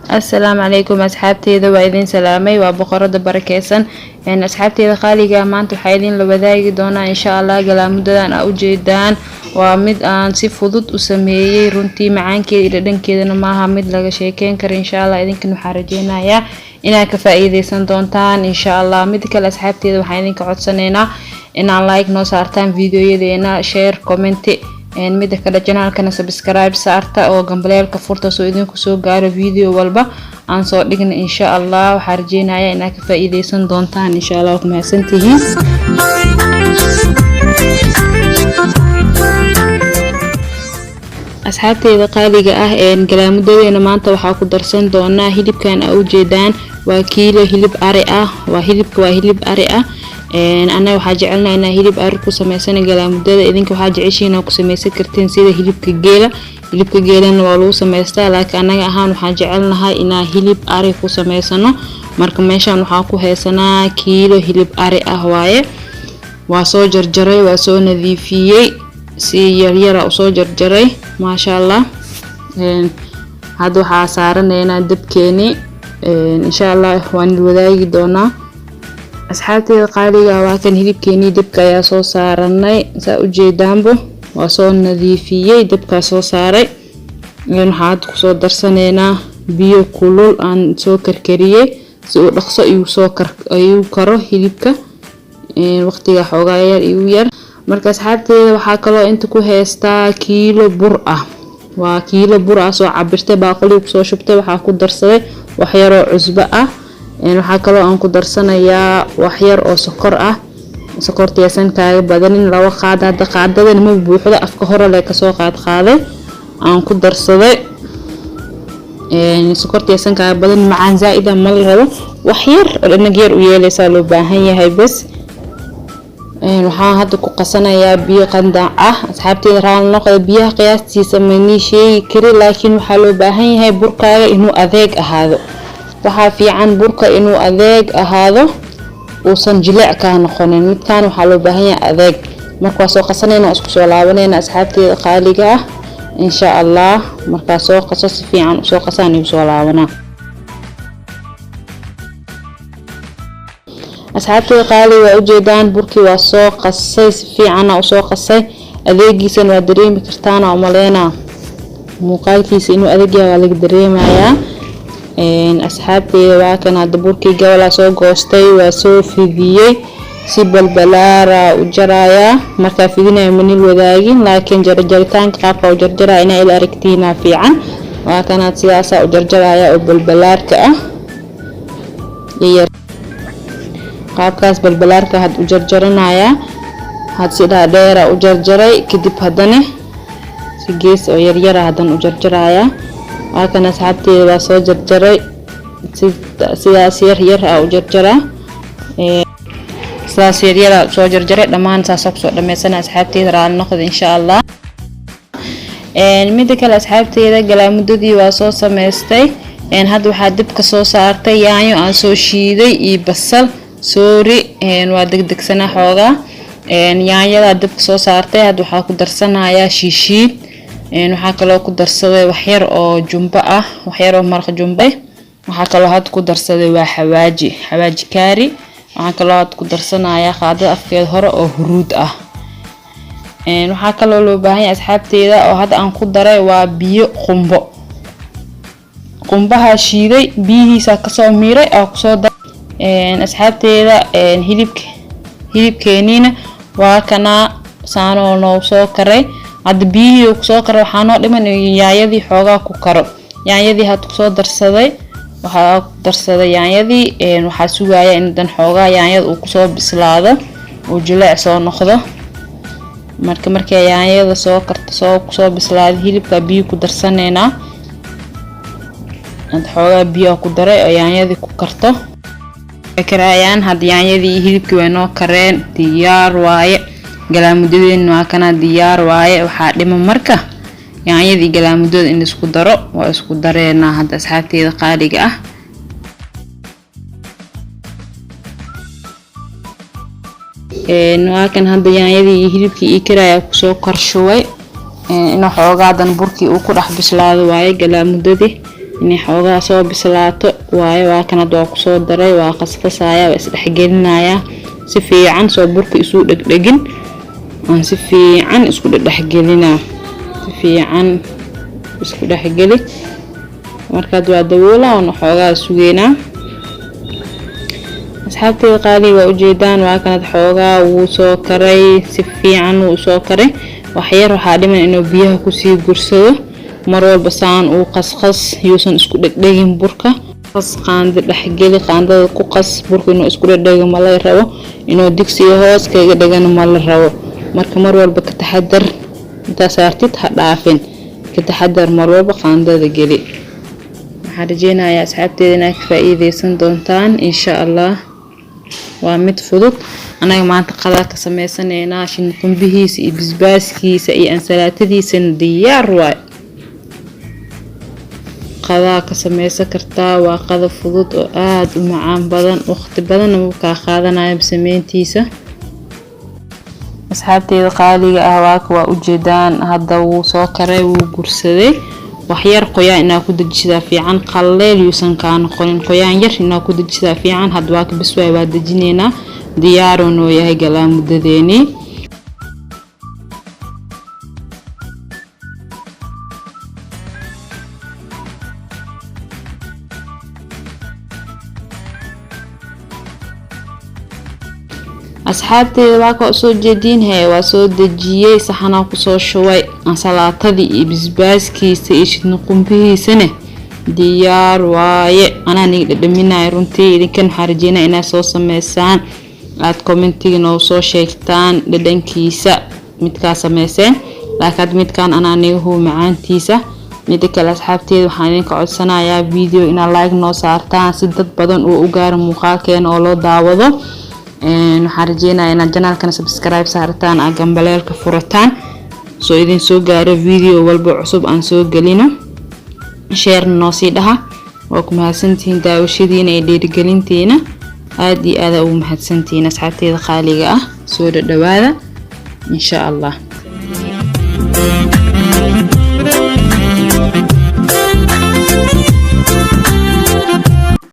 Asalaamu calaykum asxaabteeda, waa idin salaamay. Waa boqorada barakeysan. Asxaabteeda qaaliga, maanta waxaa idin la wadaagi doonaa insha Allah galaamudadan aa ujeedaan. Waa mid aan si fudud u sameeyey runtii, macaankeeda iyo dhadhankeedana maaha mid laga sheekeyn karo. Insha Allah idinkan waxaa rajeynayaa inaad ka faa-iideysan doontaan insha Allah. Mid kale asxaabteeda, waxaan idinka codsanaynaa inaan like noo saartaan videoyadeena, share, comment. Mida kale, channelkana subscribe saarta oo gambaleelka furta soo idinku soo gaaro video walba aan soo dhigna insha Allah. Waxaa rajeynaya inaad ka faa-iideysan doontaan insha Allah. Waa ku mahadsantihiin. Asxaabteyda qaaliga ah, galaamudadeena maanta waxaa ku darsan doonaa hilibkan aa ujeedaan. Waa kiilo hilib ari ah, waa hilibka, waa hilib ari ah. Annaga waxaa jecelnaha inaa hilib ari ku sameysana galaamudada. Idinka waxaa jeceshiin ku sameysan kartiin sida hilibka geela. Hilibka geelana waa lagu sameystaa, laakiin annaga ahaan waxaan jecelnahay inaa hilib ari ku sameysano. Marka meeshan waxaa ku haysanaa kiilo hilib ari ah waaye. Waa soo jarjaray, waa soo nadiifiyey, si yaryara usoo jarjaray, maasha Allah. Hadda waxaa saaranaynaa dabkeeni insha Allah, waan wadaagi doonaa asxaabteeda qaaliga. Waa kan hilibkeenii, dabka ayaa soo saaranay. Saa ujeedaanbo, waa soo nadiifiyey, dabkaa soo saaray. Waxaa hadda kusoo darsanaynaa biyo kulul aan soo karkariyey si uu dhaqso igu karo hilibka, waqtiga xoogaa yar igu yar. Marka asxaabteeda, waxaa kaloo inta ku haystaa kiilo bur ah. Waa kiilo bur ah, soo cabirtay, baaquliga kusoo shubtay. Waxaa ku darsaday waxyaroo cusbo ah. Waxaa kaloo aan ku darsanayaa waxyar oo sokor ah. Sokorta yaasan kaaga badanin, 2 qaad. Hadda qaadadana ma buuxdo, afka hore le kasoo qaadqaaday aan ku darsaday. Sokorta yaasan kaaga badan, macaan zaa-ida ma la rabo, waxyar oo dhanag yar u yeeleysaa loo baahan yahay bes. Waxaan hadda ku qasanayaa biyo qandac ah. Asxaabteeda, raali noqda, biyaha qiyaastiisa manii sheegi kari, laakiin waxaa loo baahan yahay burkaaga inuu adeeg ahaado. Waxaa fiican burka inuu adeeg ahaado, uusan jileec kaa noqonin. Midkaan waxaa loo baahan yahay adeeg. Marka waa soo qasanayna, isku soo laabanayna asxaabteeda qaaliga ah insha Allah. Markaa soo qaso, si fiican usoo qasaan, igu soo laabanaa. Asxaabteeda qaaliga, waa ujeedaan, burkii waa soo qasay, si fiicana usoo qasay. Adeegiisana waa dareemi kartaana umaleynaa, muuqaalkiisa inuu adeeg yahay waa laga dareemayaa. Asxaabteeda, waa kan hadda burkii gabalaa soo goostay, waa soo fidiyey, si balbalaara u jarayaa. Markaa fidinaya manil wadaagin, laakiin jarjaritaanka qaabka u jarjaraya inaa ila aragtiinaa fiican. Waa kanaad sidaasaa u jarjaraya oo balbalaarka ah. Qaabkaas balbalaarka had u jarjaranayaa, had si dhaadheera u jarjaray, kadib haddana si gees oo yaryara haddana u jarjarayaa. Waa kan asxaabteeda, waa soo jarjaray, sidaas yar yar a u jarjaraa, sidaas yaryara soo jarjaray. Dhammaan saasa kusoo dhameysana asxaabteeda, raali noqda insha Allah. Mida kale asxaabteeda, galaamudadii waa soo sameystay. Hadda waxaa dabka soo saartay yaanyo aan soo shiiday iyo basal. Sorry, waa degdegsana xoogaa. Yaanyadaa dabka soo saartay. Hadda waxaa ku darsanayaa shiishiid. Waxaa kaloo ku darsaday waxyar oo jumbo ah, waxyar oo maraq jumbo. Waxaa kaloo hadda ku darsaday waa xawaaji, xawaaji kaari. Waxaa kaloo hadda ku darsanayaa qaadada afkeeda hore oo huruud ah. Waxaa kaloo loo baahan yahay asxaabteeda oo hadda aan ku daray waa biyo qumbo. Qumbaha shiiday, biyihiisa kasoo miiray oo kusoo daray. Asxaabteeda, hilibkeeniina waa kanaa, saanoo noo soo karay. Hadda biyihii kusoo karay, waxaa noo dhiman yaanyadii xoogaa ku karo. Yaanyadii had kusoo darsaday, waxaa ku darsaday yaanyadii. Waxaa sugaya in dan xoogaa yaanyada uu kusoo bislaado, uu jileec soo noqdo. Marka markay yaanyada soo karto, soo kusoo bislaado hilibka, biyo ku darsaneynaa. Had xoogaa biyo ku daray oo yaanyadii ku karto karaayaan. Hadda yaanyadii iyo hilibkii way noo kareen, diyaar waaye. Galaamudadeena waa kana, diyaar waaye. Waxaa dhima marka yaanyadii galaamudada in isku daro. Waa isku dareynaa hadda asxaabteeda qaaliga ah. Waa kan hadda yaanyadii iyo hilibkii ii karaya kusoo korshubay. Inuu xoogaadan burkii uu ku dhex bislaado waaye galaamudadii. Inay xoogaa soo bislaato waaye. Waa kanad, waa kusoo daray, waa qasqasaya, waa isdhexgelinayaa si fiican, soo burka isuu dhegdhegin. Aan si fiican isku dhexgelinaa, si fiican isku dhexgeli. Markaad waa daboolaa oon xoogaa sugeynaa. Asxaabteyda qaaliga, waa ujeedaan, waa kanad, xoogaa wuu soo karay, si fiican wuu soo karay. Waxyar waxaa dhiman inuu biyaha kusii gursado. Mar walba saan uu qasqas, yuusan isku dhegdhegin burka. Qas, qaando dhexgeli, qaandada ku qas. Burka inuu isku dhegdhego ma la rabo, inuu digsiga hoos kaga dhegana ma la rabo. Marka mar walba ka taxadar, intaa saartid ha dhaafin, ka taxadar, mar walba qaandada geli. Waxaan rajeynayaa, asxaabteeda, inaad ka faa-iideysan doontaan, insha Allah. Waa mid fudud. Anaga maanta qadaa ka sameysanaynaa, shin qumbihiisa iyo bisbaaskiisa iyo ansalaatadiisana diyaar waay. Qadaa ka sameysan kartaa, waa qada fudud oo aada u macaan badan, waqti badanna wuu kaa qaadanayo sameyntiisa. Asxaabteeda qaaliga ah, waaka, waa ujeedaan, hadda wuu soo karay, wuu gursaday. Waxyar qoyaan inaa ku dejisaa fiican, qalleel yuusan kaa noqonin, qoyaan yar inaa ku dejisaa fiican. Hadda waa ka bes waay, waa dejineynaa, diyaaroo noo yahay galaa muddadeeni. Asxaabteeda, waa ka soo jeediin hee, waa soo dejiyey, saxanaa kusoo shubay. Ansalaatadii iyo bisbaaskiisa iyo shidni qumbihiisana diyaar waaye. Anaa niga dhadhaminaya runtii, idinkan waxaa rajeynaya inaad soo sameysaan, aada commentiga noogu soo sheegtaan dhadhankiisa midkaa sameyseen. Laakiin hadda midkaan anaa niga hubo macaantiisa. Mida kale, asxaabteeda, waxaan idinka codsanayaa video inaad like noo saartaan, si dad badan uu u gaaro muuqaalkeena oo loo daawado. Waxaan rajeynaya inaad channelkana subscribe saartaan, aad gambaleelka furataan, soo idin soo gaaro video walba cusub aan soo gelino. Sharena noo sii dhaha. Waa ku mahadsantihiin daawashadiina iyo dhiirigelintiina, aada iyo aada ugu mahadsantihiin, asxaabteeda qaaliga ah. Soo dhadhawaada, insha Allah.